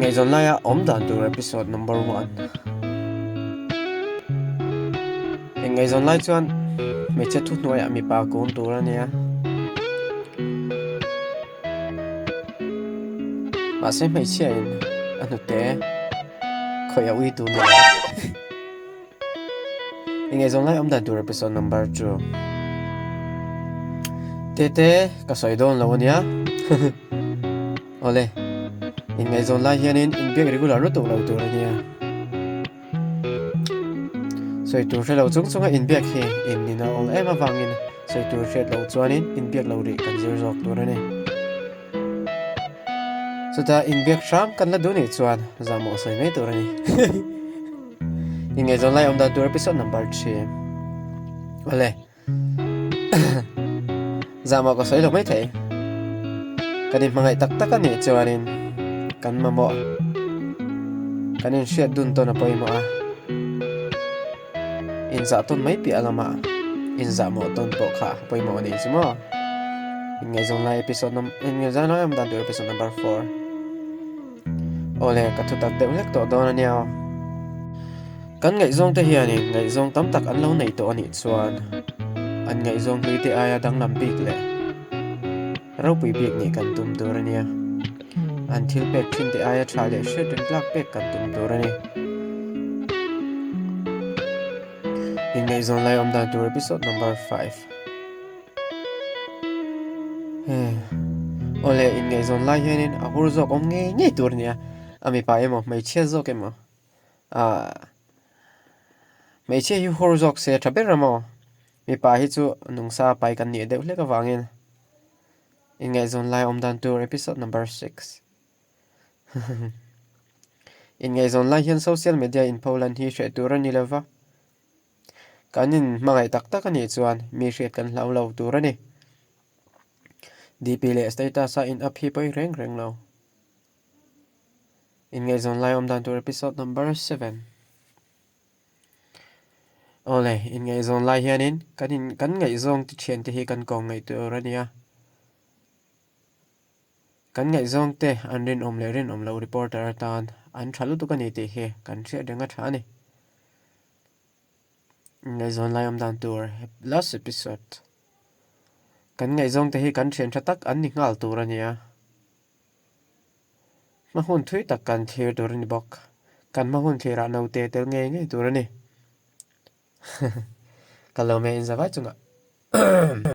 Inngaihzawn laia awm dan tur episode number one. Inngaihzawn lai chuan hmeichhe thuhnuaiah mipa kun tur a nia. Mahse hmeichhia in a hnute khawih a ui tur ni lo. Inngaihzawn lai awm dan tur episode number two. Tete ka sawi dawn lo a nia. Awle, inngaihzawn lai hianin inbiak regular lutuk lo tur a nia. Sawi tur hre lo chung chunga inbiak hi in nina awl em avangin sawi tur hriat loh chuanin inbiak lo rih kan zir zawk tur a ni. Chutah inbiak hram kan la duh nih chuan zahmawh sawi mai tur a ni. Inngaihzawn lai awm dan tur episode number 3. Awle. Zahmawh ka sawi lo mai thei. Kan inhmangaih tak tak a nih chuanin kan mamawh kan inhriat dun tawn a pawimawh a. Inzah tawn mai piah lamah inzahmawh tawn pawh kha a pawimawh a nih chu maw. Inngaihzawn lai episode num inngaihzawn lai awm dan tur episode number 4. Awle ka thutak deuh hlek tawh dawn a nia aw. Kan ngaihzawng te hianin ngaihzawng tam tak an lo nei tawh a nih chuan an ngaihzawng hlui te aia danglam bik leh ropui bik nih kan tum tur a nia. An thil pek thin te aia tha leh hriat reng tlak pek kan tum tur a ni. Inngaihzawn lai awm dan tur episode number 5. Awle inngaihzawn lai hianin a hur zawk awm ngei ngei tur a nia. A mipa emaw hmeichhia zawk emaw Ahh hmeichhia hi hur zawk se tha ber a maw? Mipa hi chu nungsa pai kan nih deuh hlek avangin inngaihzawn lai awm dan tur episode number 6 Inngaihzawn lai hian social media inpho lan hi hreh tur a ni lo va, kan inhmangaih tak tak a nih chuan mi hriat kan hlau lo tur a ni. DP leh status a in up hi pawi reng reng lo. Inngaihzawn lai awm dan tur episode number 7. Awle, inngaihzawn lai hianin kan in kan ngaihzawng te thian te hi kan kawm ngaih tur a nia. Kan ngaihzawng te an rinawm leh rinawm loh reporter atan an tha lutuk a ni tih hi kan hriat reng a tha a ni. Inngaihzawn lai awm dan tur last episode. Kan ngaihzawng te hi kan thian tha tak an ni nghal tur a nia. Hma hun thui tak kan thlir tur a ni bawk. Kan hma hun thlirah naute tel ngei ngei tur a ni. Ka lo meh inzavai chungah.